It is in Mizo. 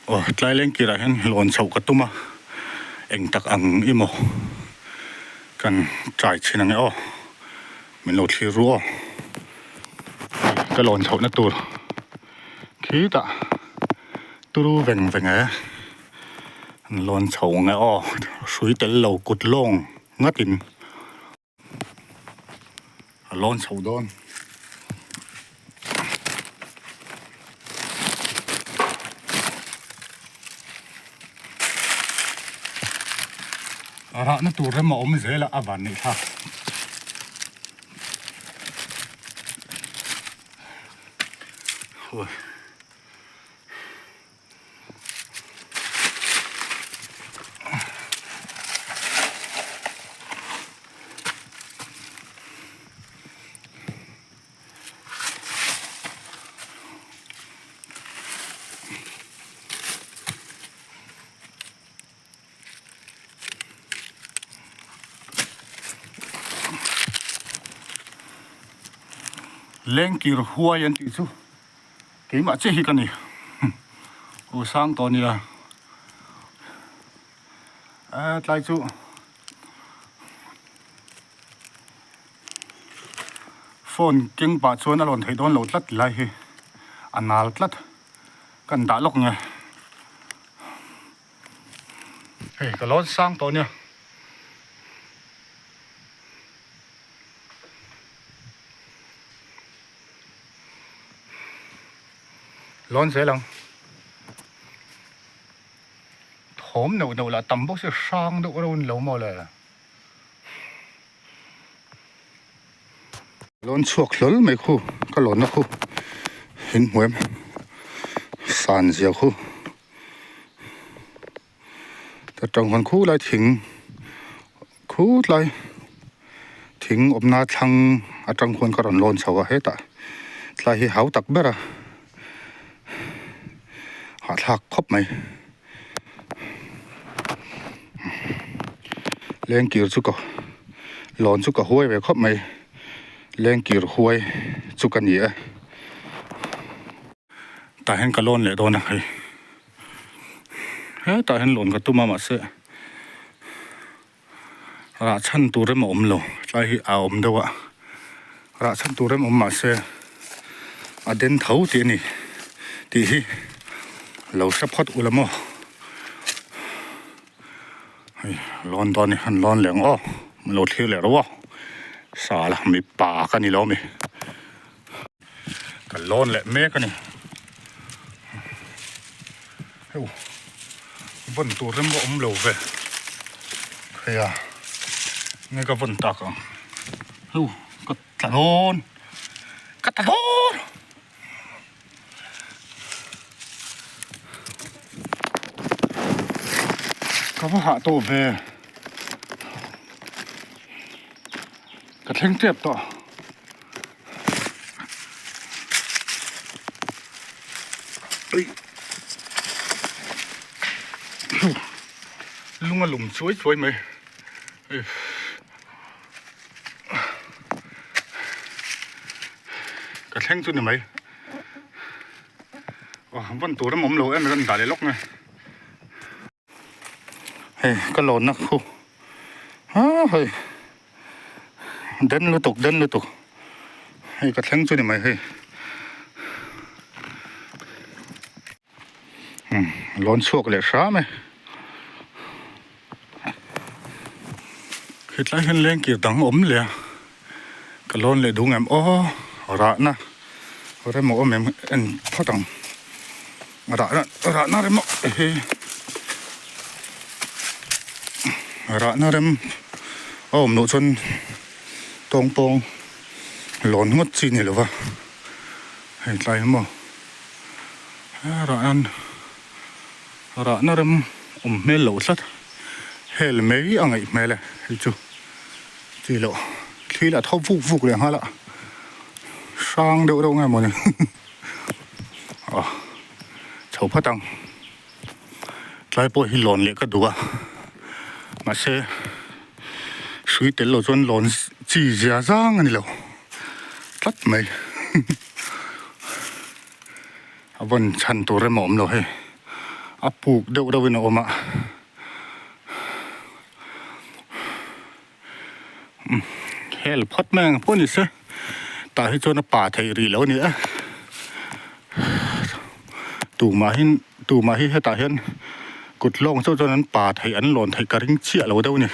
Aw tlai leng kirah hian lawn chhoh ka tum a, eng tak ang i maw kan try chhin ang e aw, min lo thlir ru aw. Ka lawn chhohna tur khitah turu veng veng e an lawn chho ang e aw, hrui tel lo kut lawng ngatin. A lawn chho dawn. A rahna tur rem a awm zel a, a van neih thlak. Lengkir huai an tih chu. Keimah chiah hi ka ni. U sang tawh nia. A tlai chu phone keng pah chuan a rawn theih dawn lo tlat ti lai hi a nal tlat. Kan dah lawk nge. Hei ka lawn sang tawh nia. Lawn zel ang. Thawm neuh neuh lah tam bawk si hrang deuh reuh a ni lo maw le. Lawn chhuak hlawl mai khu ka lawnna khu in hmu em san zia khu ta tang hawn khu lai thing Khut lai thing awmna thlang atang khuan ka rawn lawn chho a hetah tlai hi hau tak ber a hahthlak khawp mai lengkir chu ka lawn chu ka huai ve khawp mai lengkir huai chu ka ni e tah hian ka lawn leh dawn a hei. Hetah hian lawn ka tum a mahse rah chhan tur em a awm lo tlai hi a awm deuh a rah chhan tur em awm mahse a den tho tih a ni tih hi lo hre phawt ula maw hei lawn dawn hi han lawn leh ang aw min lo thlir leh ro a sala mipa ka ni lo a mi. Ka lawn leh mek a ni. Heu vawn tur rem a awm lo ve. Hei a nge ka vawn tak ang. Heu ka tla dawn ka tla dawn. Ka va hah tawh ve. Ka thleng tep tawh. Lung a lum chuai chuai mai ka thleng chu ni mai aw vawn tur em awm lo em ka dah leh lawk nge. Hei ka lawnna khu ha hei den lutuk den lutuk hei ka thleng chu ni mai hei umm lawn chhuak leh hram e hetlai hian lengkir dang a awm leh a ka lawn leh duh ngem aw rahna rem a awm em en phawt ang. Rahna rahna rem he rahna rem a awm loh chuan tawng pawng lawn ngawt chi ni lova hei tlai hi maw rahna rahna rem awm hmel loh tlat hel mai a ngaih hmel e hei chu chi loh thli lah tho vuk vuk leh nghal a hrang deuh deuh nge mawni. Aw chho phat ang tlai pawh hi lawn leh ka duh a mahse hrui tel lo chuan lawn chi zia zang a ni lo tlat mai a vawn chhan tur em a awm lo hei. A puk deuh reuhin a awm a. Hel phawt mai ang pawh ni se tah hi chuan a pa theih rih lo a ni a. Tumahin tumah hi hetah hian kut lawng chauh chuan an pa theih an lawn theih ka ring chiah lo deuh a ni.